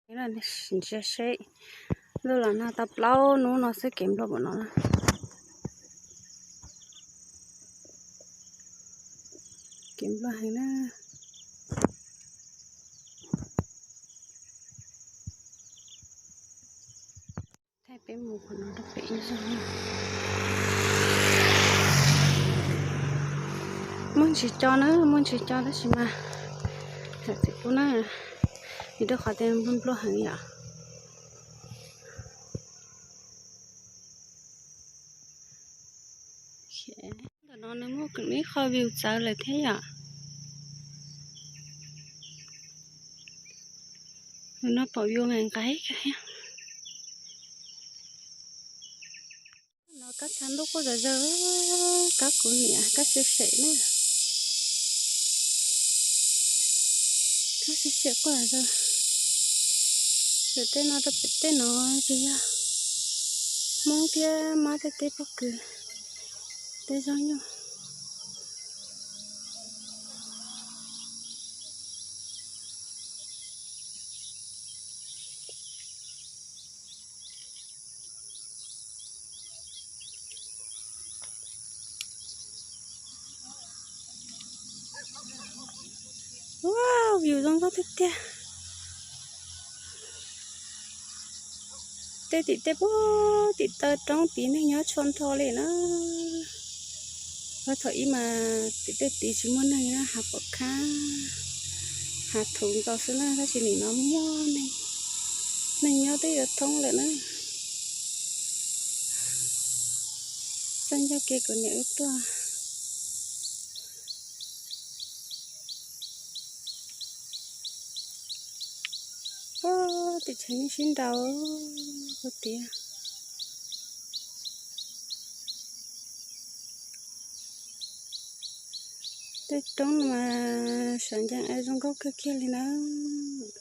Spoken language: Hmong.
Ntsia seb, ntuj los nag tau plaub hnub no xwb kev npluag npaum no na. Kev npluag heev na. Thaij peb mus qhov no rau pem ib zaug. Muaj ntsis co na, muaj ntsis co tab sis mas txhob txiv pub na, vim rau qhov tias npluag npluag heev yom. Ntawm no nws muaj ib qho view txawv lawm thiab yom. Nws no pom view nqaim nqaim thiab. No kab tshav ntuj quaj zom zaws, kab kuv niam kab siab sem na. Kab siab sem quaj zom zaws. Lawv tej no rau pem tej no ces yog Hmoob thiab Mab tej teb pob kws, tej zog nyuj. Wow, view zoo nkauj tiag tiag. Tej tim tej puag tim taw roob tid neeg nyob tshua nrho li na. Ua thaum ib mas tim tej tid tsis muaj neeg na, hav pom khab, hav thuv nkaus xwb na, tab sis nim no muaj neeg, neeg nyob twb yuav thoob lawm na. Txawj ncauj kev kuv niam wb tuaj. Puag tim tsev neeg sib nraus puag tiag. Tej roob no mas sawv ncees zoo nkauj kawg kiag li nawb.